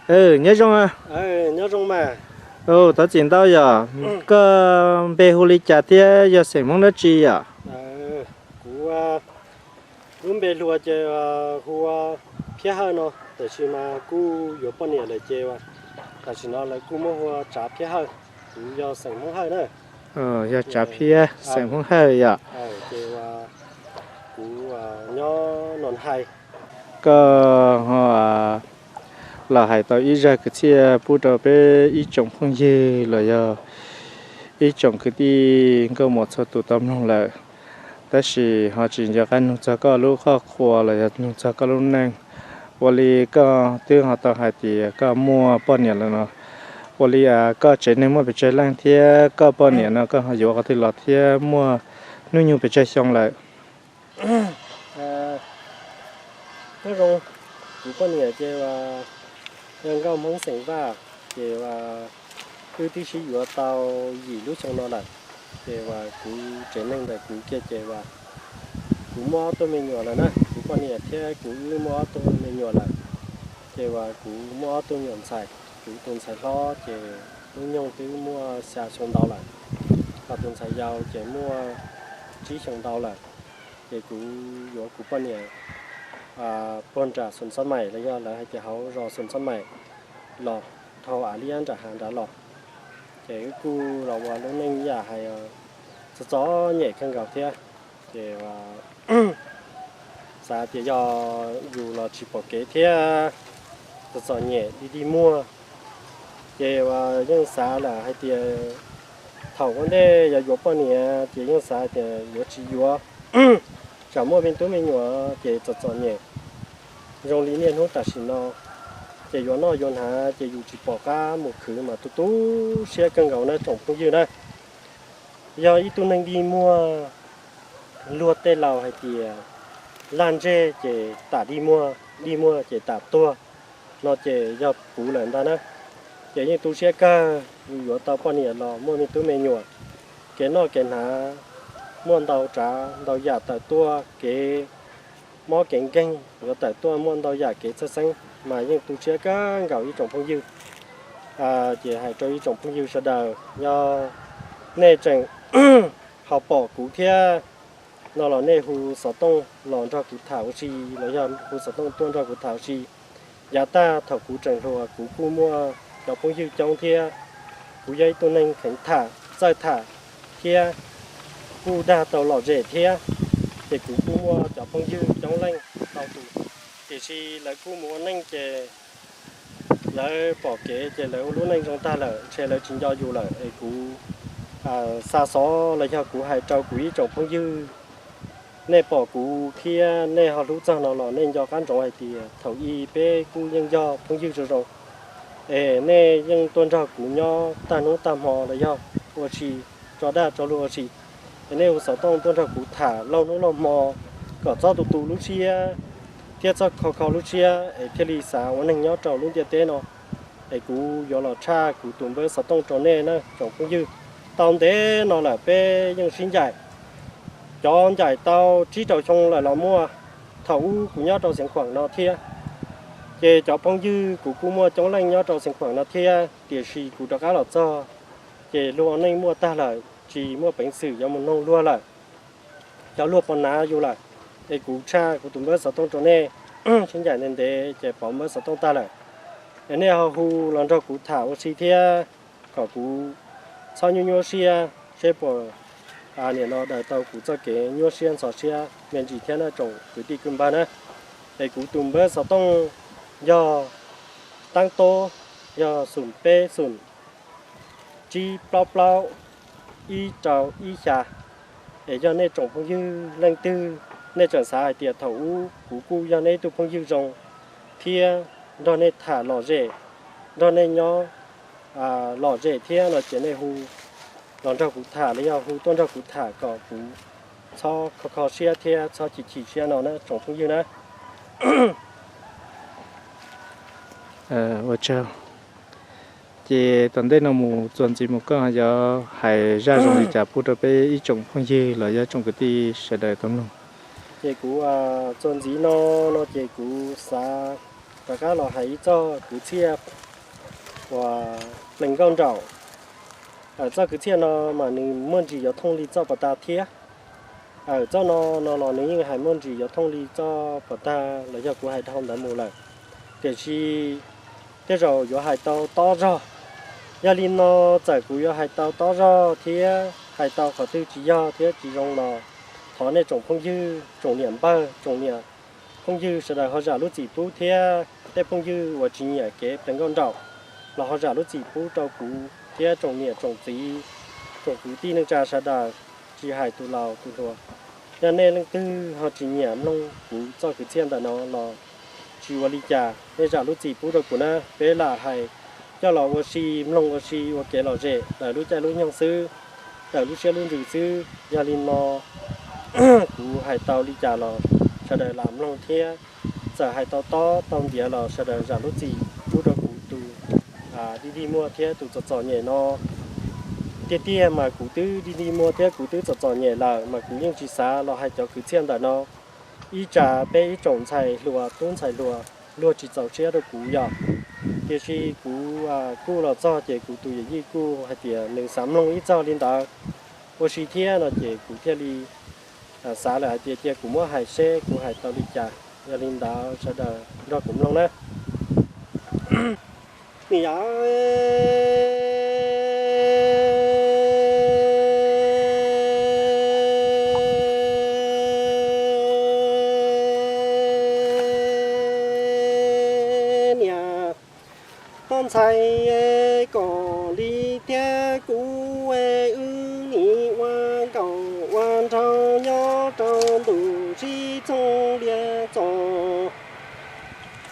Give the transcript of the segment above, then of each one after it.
Nyob zoo. Nyob zoo mas. Thov txim ntau yom, koj npe hu li cas thiab yog xeem Hmoob dab tsi yom? Kuv lub npe hluas ces hu ua Phiab Hawj no, tiam sis mas kuj yuav poj niam lawm ces tam sim no lawv kuj muab hu ua Tsav Phiab Hawj. Kuv yog xeem Hmoob Hawj na. Yog Tsav Phiab, xeem Hmoob Hawj yom. Ces kuv nyob Noos Hais. Koj ho los hais tau ib zaj kwv txhiaj pub rau peb ib tsoom phooj ywg los yog ib tsoom kwv tij nkauj muam txhua tus tau mloog lawm, tab sis ho tsis nco qab nug txog koj lub qhoj qhua los yog nug txog koj lub neej. Ua li koj twb ho tau hais tias koj muaj poj niam lawm no, ua li koj tsev neeg muaj pes tsawg leej thiab koj poj niam no koj ho yuav qhov twg los thiab muaj hnub nyoog pes tsawg xyoo lawm? Nyob zoo, kuv poj niam ces yog nkauj Hmoob xeem Vaj, ces wb twb sib yuav tau yim lub xyoo no lawm. Ces kuv tsev neeg ntawm kuv kiag ces kuv muaj ob tug me nyuam lawm na, kuv poj niam thiab kuv wb muaj ob tug me nyuam lawm. Ces kuv muaj ob tug nyuam ntxhais, kuv tus ntxhais hlob ces hnub nyoog twb muaj xya xyoo ntau lawm, ho tus ntxhais yau ces muaj tsib xyoo ntau lawm. Ces kuv yuav kuv poj niam puag nram Xoom Xob Maim los yog lawv hais tias hauv zos Xoom Xob Maim los dhau av liab nram hav nrad los. Ces wb kuj los ua lub neej yam hais txom txom nyem kawg nkaus thiab. Ces xav tias yog yus los tsis pom kev thiab txom txom nyem dig dig muag. Ces yeej xav lawm hais tias thaum ua ntej yog yuav poj niam ces yeej xav tias yuav tsis yuav, tsam muaj me tub me nyuam ces txom txom nyem zoo li niaj hnub tam sim no. Ces yuav noj yuav hnav ces yus tsis pom qab mus khwv mas tu tu siab kawg nkaus na tsoom phooj ywg na. Yog ib tug neeg dig muag, luag tej laus hais tias laj ntseg ces tam dig muag, dig muag ces tam tuag no ces yog kuv lawm ntag na. Ces yeej tu siab kawg, yus yuav tau poj niam los muaj me tub me nyuam, kev noj kev hnav muaj ntau tsav ntau yam tawm tuaj, kev mob kev nkeeg yuav tawm tuaj, muaj ntau yam kev txhawj xeeb mas yeej tu siab kawg nkaus ib tsoom phooj ywg. Ces hais rau ib tsoom phooj ywg sawv daws, yog nej tseem ho pom kuv thiab no los nej hu xov tooj los nrog kuv tham ua si, los yog hu xov tooj tuaj nrog kuv tham ua si. Yav tag thaum kuv tseem hluas kuv kuj muaj cov phooj ywg coob thiab, kuv yog ib tug neeg kheev tham txawj tham thiab kuj dag tau lom zem thiab, ces kuv kuj muaj cov phooj ywg coob leej ntau tus, tiam sis lawv kuj mus ua neej ces lawv pom kev ces lawv ua lub neej zoo tag lawm ntshe lawv tsis nco yus lawm es kuv xa xov los yog kuv hais rau kuv ib tsoom phooj ywg, nej pom kuv thiab nej ho hlub txog no los nej nco qab ntsoov hais tias thaum ub peb kuj yeej yog phooj ywg zoo zoo, es nej yeej tuaj nrog kuv nyob tag hnub tag hmo los yog ua si, tso dag tso luag ua si, es nej hu xov tooj tuaj nrog kuv tham lauj hnub lauj hmo kom txhob tu tu lub siab thiab txhob kho kho lub siab es thiaj li xav ua neeg nyob rau lub ntiaj teb no. Es kuv yuav los tshaj kuv tus npawb xov tooj rau nej na tsoom phooj ywg. Tau ntev no lawm peb yeej sib ncaim, cov ncaim tau tsib rau xyoo lawm los muaj. Thaum ub kuv nyob rau Xeev Khuam no thiab, ces cov phooj ywg kuv kuj muaj coob leej nyob rau Xeev Khuam no thiab, tiam sis kuv rov qab los txog ces luag ua neej muaj tag lawm, tsis muaj peev xwm yuav mus noog luag lawm, cov luag puas hnav yus lawm. Es kuv tshaj kuv tus npawb xov tooj rau nej, sib ncaim ntev ntev ces pauv npawb xov tooj tag lawm. Es nej ho hu los nrog kuv tham ua si thiab, kom kuv txhob nyuaj nyuaj siab seb puas nim no daws tau kuv txoj kev nyuaj siab ntxhov siab me ntsis thiab na tsoom kwv tij kwv npawg na. Es kuv tus npawb xov tooj yog taab tob, yog xoom peb xoom tsib plaub plaub ib rau ib xya. Es yog nej tsoom phooj ywg leej twg nej tseem xav hais tias thaum ub kuv kuj yog nej ib tug phooj ywg zoo thiab nrog nej tham lom zem, nrog nej nyob lom zem thiab no ces nej hu los nrog kuv tham los yog hu tuaj nrog kuv tham kom kuv txhob kho kho siab thiab txhob chim chim siab no na tsoom phooj ywg na. Ua tsaug. Ces tom ntej no mus txuas ntxiv mus koj yuav hais zaj zoo li cas pub rau peb ib tsoom phooj ywg los yog tsoom kwv tij sawv daws tau mloog? Ces kuv txuas ntxiv no, no ces kuv xav Rov qab los hais ib txoj kwv txhiaj uas plees nkauj nraum. Txoj kwv txhiaj no mas nws muaj ntsis yuav thooj li txoj pov tag thiab. Txoj no no los nws yeej hais muaj ntsis yuav thooj li txoj pov tag los yog kuv hais dhau ntawd mus lawm, tiam sis tej zaum yuav hais tau tob zog. Yog li no, txawm kuv yuav hais tau tob zog thiab hais tau qhov twg tsis yog thiab tsis zoo los thov nej tsoom phooj ywg, tsoom niam npawg, tsoom niam phooj ywg sawv daws ho zam lub txim pub thiab tej phooj ywg uas tsis nyiam kev plees nkauj nraum los ho zam lub txim pub rau kuv thiab tsoom niam tsoom txiv, tsoom kwv tij neej tsa sawv daws, tsis hais tus laus tus hluas. Yog nej leej twg ho tsis nyiam mloog kuv txoj kwv txhiaj ntawm no los tsis ua li cas, nej zam lub txim pub rau kuv na. Peb lam hais coj los ua si, mloog ua si ua kev lom zem ntawm lub caij lub nyoog xwb, ntawm lub siab lub ntsws xwb. Yog li no kuv hais tau li cas los sawv daws lam mloog thiab. Txawm hais tau tob tau ntiav los sawv daws zam lub txim pub rau kuv tus dig dig muag thiab tus txom txom nyem no. Tiag tiag mas kuv twb dig dig muag thiab kuv twb txom txom nyem lawm mas kuv yeej tsis xav los hais cov kwv txhiaj ntawm no. Ib tsam peb ib tsoom ntxhais hluas tub ntxhais hluas luag tsis txaus siab rau kuv yom. Tiam sis kuv kuj los txog ces kuv tus yawm yij kuj hais tias nws xav mloog ib txog li ntawd ua si thiab no ces kuv thiaj li xav lawm hais tias cia kuv muab hais seb kuv hais tau li cas. Yog li ntawd sawv daws nrog kuv mloog na. Niam, niam, ob ntxhais kom li thiab kuv, wb nim ua nkauj ua nraug nyob rau ntuj sib txoog liaj txos.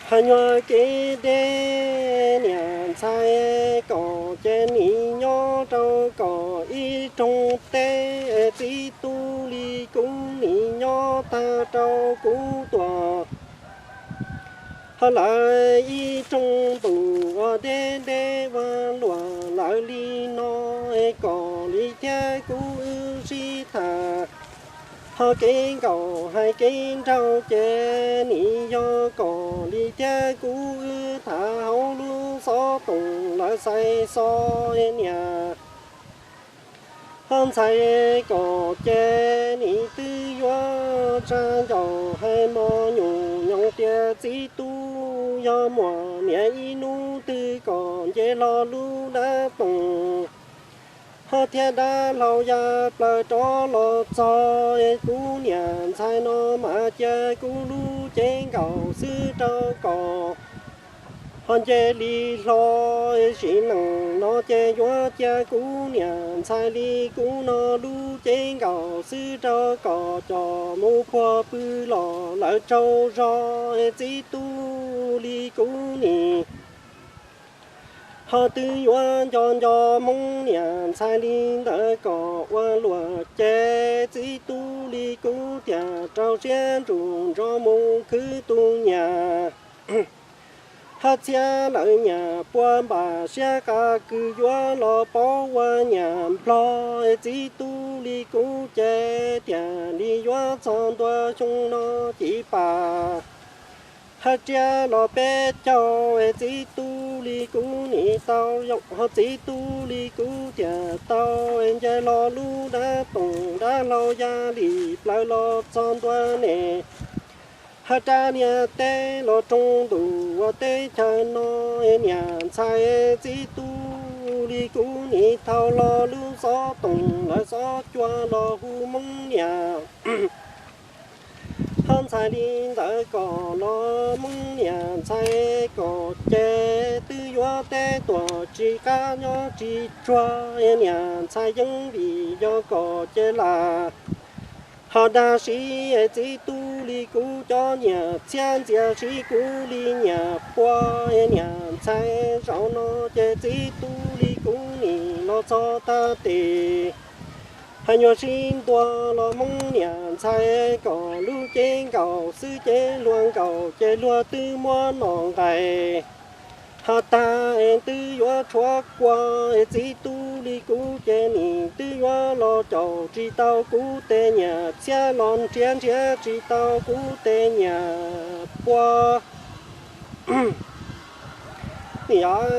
Hais nyuag kev deb niam ntxhais kom ces nim nyob rau kom ib rooj teb, txiv tub li kuv nim nyob tag rau kuv tuag. Ho lawv ib rooj ntuj uas deb deb ua luam lawv li no, kom li thiab kuv wb sib tham. Ho kev nkaum hais kev nraug ces nim yog kom li thiab kuv wb tham hauv lub xov tooj lawv xaiv xov niam. Ho ntxhais kom ces nim twb yuav tsa ncaus hais mos nyoos nyoos tias txiv tub yog muaj niam ib hnub twg kom nce hlo lub dab toog. Ho thiab dab hlau ya plaws rov los txog, kuv niam ntxhais no mas cia kuv lub cev nkaum xwb rau kom ho nce li hlo. Sim neej no ces yuav cia kuv niam ntxhais li kuv no lub cev nkaum xwb rau kom coj mus puag pw los lawv tsaug zog, txiv tub li kuv nim. Ho twb yuav nco nco hmoob niam ntxhais li ntawd kom ua luam ces txiv tub li kuv thiaj rau siab ntsug nrov mus khwv tus niam. Ho txhiab lawv niam pua npam siab qas kws yuav los paub ua niam nplog, txiv tub li kuv ces tiag li yuav txog ntua xyoo no ci pas. Ho tsiab los peb caug, txiv tub li kuv nim tau, ho txiv tub li kuv thiaj tau nce hlo lub dab toog dab hlau ya li plaws los txog ntua ne. Ho rab niag teb los roog ntuj ua teb chaws no, niam ntxhais txiv tub li kuv nim thau hlo lub xov tooj lawv xov cua los hu hmoob niam. Ho ntxhais li ntawd kom los hmoob niam ntxhais kom ces twb yuav teb tuam tsis qab nyob tsis tsuag, niam ntxhais yeej vim yog kom ces lam. Ho dag siv txiv tub li kuv cov niam txhiab ntxias siv kuv li niam pua, niam ntxhais zaum no ces txiv tub li kuv nim los txog tag tes. Ho nyuag sib ntua los hmoob niam ntxhais kom lub cev nkaum xwb ces luag nkaum ces luag twb muab nom nqais. Ho tag twb yuav tshuav kua, txiv tub li kuv ces nim twb yuav los caum tsis tau kuv tes niam txhiab los nrhiav nrhiav tsis tau kuv tes niam pua. Nim yog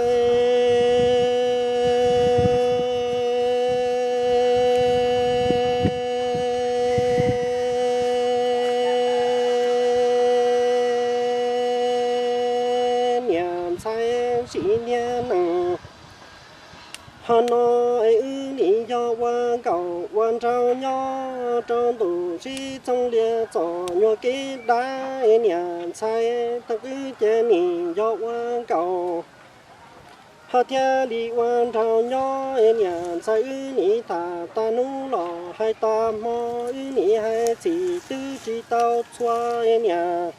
niam ntxhais sim niag nees, ho no es wb nim yog ua nkauj ua nraug nyob rau ntuj sib txoog lias txom nyuag kev dab es niam ntxhais tag wb ces nim yog ua nkauj, ho thiaj li ua nraug nyob es niam ntxhais wb nim tham tag hnub los hais tag hmo, wb nim hais txhim twb tsis tau txhua es niam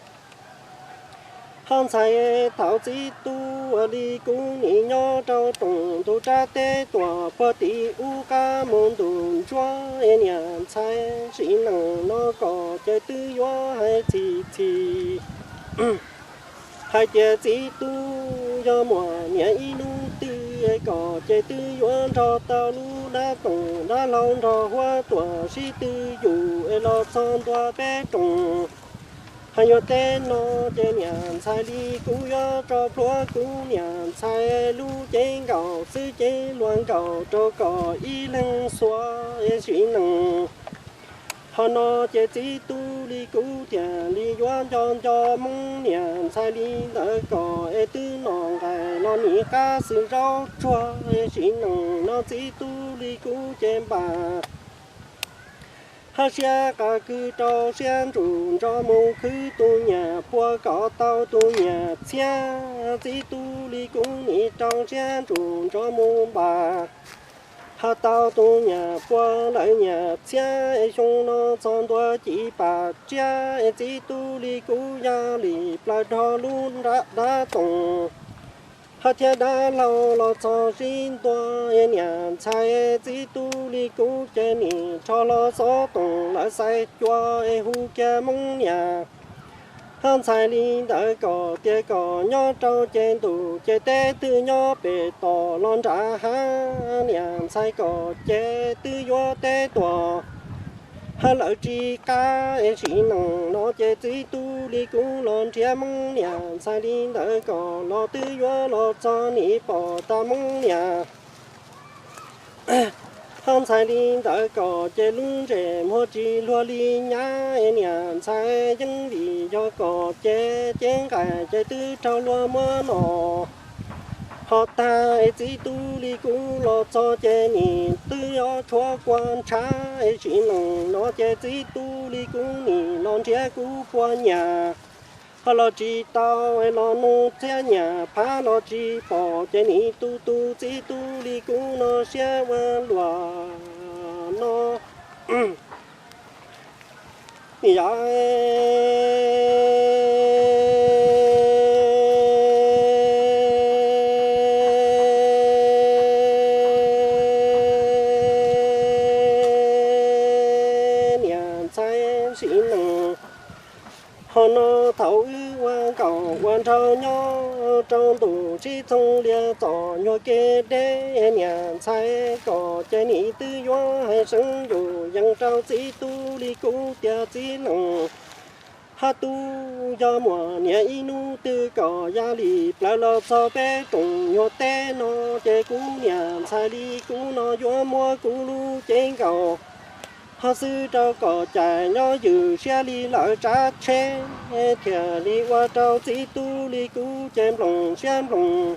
ho ntxhais thaum txiv tub li kuv nim nyob rau rooj ntug rab teb tuam puag tim ub qab mus ntus ntsuab es niam ntxhais sim nees no kom ces twb yuav hais txhim txhim hais tias txiv tub yog muaj niam ib hnub twg es kom ces twb yuav nrog tau lub dab toom dab hlau nrog huab tuam sib twv yus es los txog ntua peb rooj. Hais yuav teb no ces niam ntxhais li kuv yuav tso plhuav kuv niam ntxhais lub cev nkaus xwb cev luag nkaus rau kom ib leeg xuas es sim nees. Ho no ces txiv tub li kuv thiaj li yuav nco nco Hmoob niam ntxhais li ntawd kom es twb nom nqaim los nim qab xwm zaub tsuag es sim nees no txiv tub li kuv ces npam hab siab qas kwv rau siab ntsum nrov mus khwv tus nyam pua kom tau tus nyam txhiab. Txiv tub li kuv nim rau siab ntsum nrov mus npam hab tau tus nyam pua lawv nyam txhiab es xyoo no txog ntua ci pam tsiab es txiv tub li kuv ya li plaws rho lub dab toom hab thiab dab hlau los txog sib ntua es niam ntxhais txiv tub li kuv ces nim rho hlo xov toom lawv xaiv cua es hu kiag Hmoob niam hab ntxhais li ntawd kom tias kom nyob rau ces ntuj ces teb twg nyob pem tom los nram hav niam ntxhais kom ces twb yuav teb tuam hab lawv tsis qab es sim nees no ces txiv tub li kuv los nrhiav Hmoob niam ntxhais li ntawd kom los twb yuav los txog nim pom tag Hmoob niam hab ntxhais li ntawd kom ces lub ntsej muag tsis luag li nyab es niam ntxhais yeej vim yog kom ces cev nqaim ces twb raug luag muab nom ho tag es txiv tub li kuv los txog ces nim twb yuav tshuav kua ntshav es sim nees no ces txiv tub li kuv nim los nrhiav kuv puag nyam ho los tsis tau es los nug txhiab nyam phav los tsis pom ces nim tu tu txiv tub li kuv no siab ua luam no yog niam ntxhais sim nees ho no thaum wb ua nkauj ua nraug nyob rau ntuj sib txoog lias txom nyuag kev deb niam ntxhais kom ces nim twb yuav hais seev yus yees rau txiv tub li kuv tias txiv nees hab tub yog muaj niam ib hnub twg kom ya li plaws los txog peb rooj nyuag teb no ces kuv niam ntxhais li kuv no yuav muab kuv lub cev nkaus ho xwb rau kom cais nyob ywm siab li lawv tsav tsheb thiaj li ua rau txiv tub li kuv ces nploos siab nploos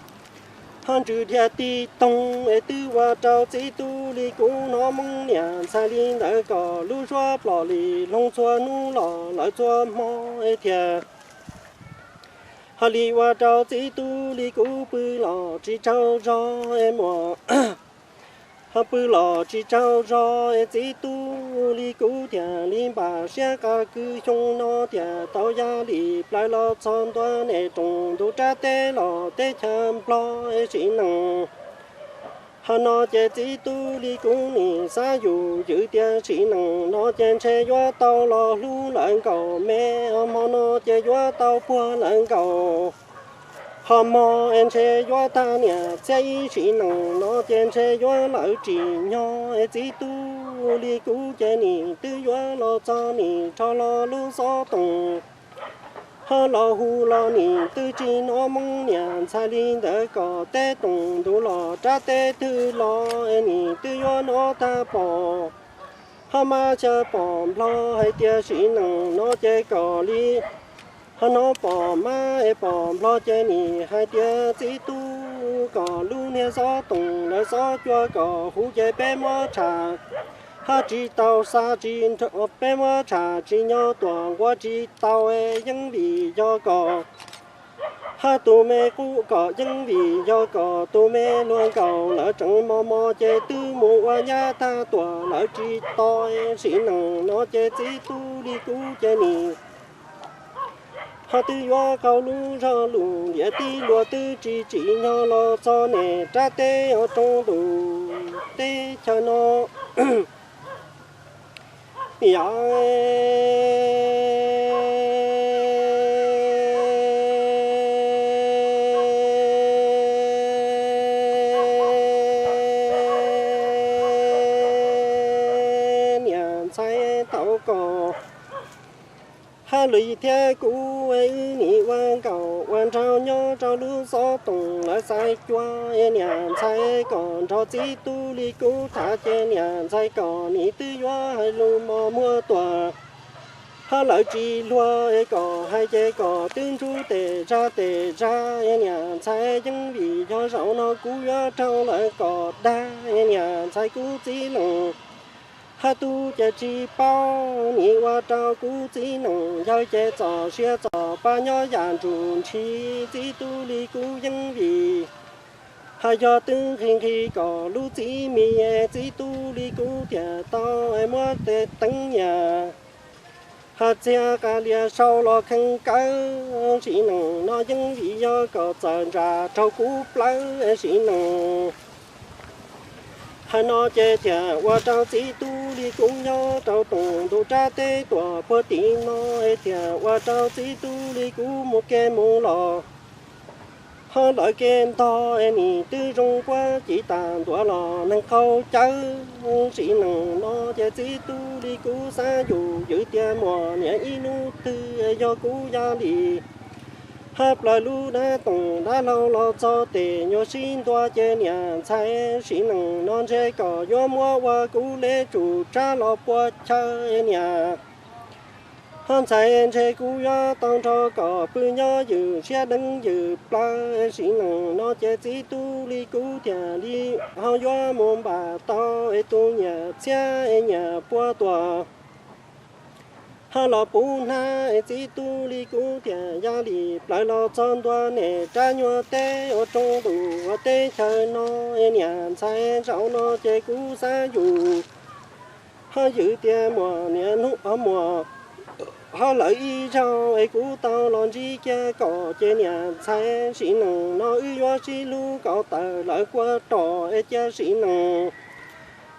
ho ntsws dhia ti toog es twb ua rau txiv tub li kuv hnov Hmoob niam ntxhais li ntawd kom lub suab plom li hloov txhua hnub los lawm txhua hmo es thiaj ho li ua rau txiv tub li kuv pw los tsis tsaug zog es muaj ho pw los tsis tsaug zog es txiv tub li kuv thiaj li npam siab qas kwv xyoo no thiaj tau ya li plaws los txog ntua nej rooj ntug rab teb los teb chaws Nplog es sim nees ho no ces txiv tub li kuv nim xav yus ywm tias sim nees no ces ntshe yuav tau los hlub lawv nkaus me ho hmo no ces yuav tau puag lawv nkaus ho hmo es ntshe yuav tag niam txhiab ib sim nees no ces ntshe yuav lawv tsim nyog es txiv tub li kuv ces nim twb yuav los txog nim rho hlo lub xov tooj Ho los hu los nim twb tsis hnov moo niam ntxhais li ntawd kom teb toom ntuv los rab teb twg los es nim twb yuav hnov tag pom. Ho mab xyaw pom nplho hais tias sim neej no ces kom li, ho hnov pom mab es pom nplho ces nim hais tias txiv tub kom lub niag xob toom lawv xob cua kom huv ces peb muab tsham, ho tsis tau xa tsis nrho, peb muab tsham tsis nyo tuam nquab tsis tau es yeej vim yog kom, ho tus me qub kom yeej vim yog kom tus me luag nkaus lawv tseem mos mos ces twb mus ua nyab tag tuam lawv tsis to. Sim neej no ces txiv tub li kub ces nim ho twb yuav qaug lub zog lus liam tib luag twb tsis tsim nyog los txog niam rab teb ho rau ntuj teb chaws no. Yog niam ntxhais tau kom hab lwm thiab kuv wb nim ua nkaum ua nraug nyob rau lub xob toom lawv xaiv cua es niam ntxhais kom nrog txiv tub li kub tham ces niam ntxhais kom nim twb yuav hais lus mos muag tuam, hab lawv tsis luag es kom hais ces kom twb ntsub tes zaj tes zaj es niam ntxhais yeej vim yog zaum no kuv yuav raug lawv kom dag es niam ntxhais kuv txiv leej hab tub ces tsis paub nim ua rau kuv txiv neej yawg ces txom sia txom pa nyob yam ntsum ntshis txiv tub li kub yeej vim hab yog twb nqhis nqhis kom lub txiv mis es txiv tub li kub thiaj tau muab tes teev niam hab txiag qa lias sau los kheej kawg. Sim neej no yeej vim yog kom txawm ntsa raug kuv plawv sim neej hab no ces thiaj ua rau txiv tub li kub nyob rau toom ntuj rab teb tuam puag tim no es thiaj ua rau txiv tub li kub mus kev mus los ho lawv kev ntog es nim twb zoo puab ci tas ntuav los neeg qaug cawv. Sim neej no ces txiv tub li kub xav yus ywm tias muaj niam ib hnub twg yog kuv yaj li hab plaws lub dab toom dab laug los txog tes nyuag sib ntua ces niam ntxhais sim neej no ntshe kom yuav muab ua kuv lej tsum tshab los puab chaw niam hab ntxhais ntshe kuv yuav tau nrog kom pw nyob ywm siab deev ywm plaws. Sim neej no ces txiv tub li kub thiaj li ho yuav mus npam tau es tus nyiam txhiab es nyiam puab tuam hab los puv hnab es txiv tub li kub thiaj yaj li plaws los txog ntua niam rab nyuag teb ua rau ntuj ua teb chaws no es niam ntxhais zaum no ces kuv xav yus ho ywm tias muaj niam hnub ho muaj ho lawv ib zaug es kuv tau los ntsib kiag kom ces niam ntxhais sim neej no wb yuav sib hlub kom tawm lawv kua rog es cia sim neej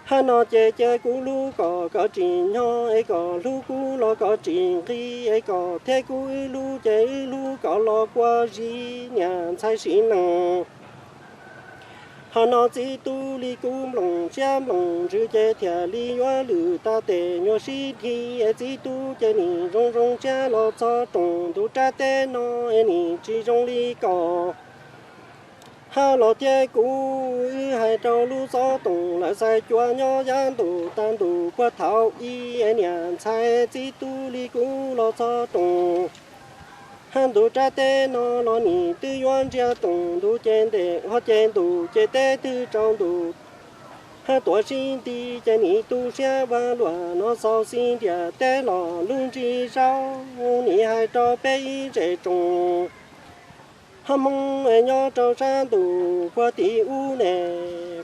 hab no ces cia kuv hlub kom koj tsim nyog es kom hlub kuv los koj tsis nqi es kom thiab kuv wb hlub ces wb hlub kom los kua zis niam ntxhais sim neej hab no txiv tub li kub nplooj siab nplooj ntsws ces thiaj li yuav lwm tag tes nyuag sib dhi es txiv tub ces nim zoo zoo siab los txog rooj ntuj rab teb no es nim tsis zoo li kom hab los thiab kuv wb hais rau lub xob toom lawv xaiv cua nyob yaj ntuj tag ntuj puag thaum ub es niam ntxhais txiv tub li kub los txog rooj hab ntuj rab teb no los nim twb yuav ntsia rooj ntuj ces ntes ho ces ntuj ces teb twg rau ntuj hab tuav sib nti ces nim tu siab ua luaj no xaus xis ntiag teb los lub ntsig zaub nim hais rau peb ib zej tsoom hab Hmoob es nyob rau sab ntuj puag tim ub ne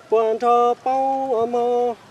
puas nrog paub ua mog.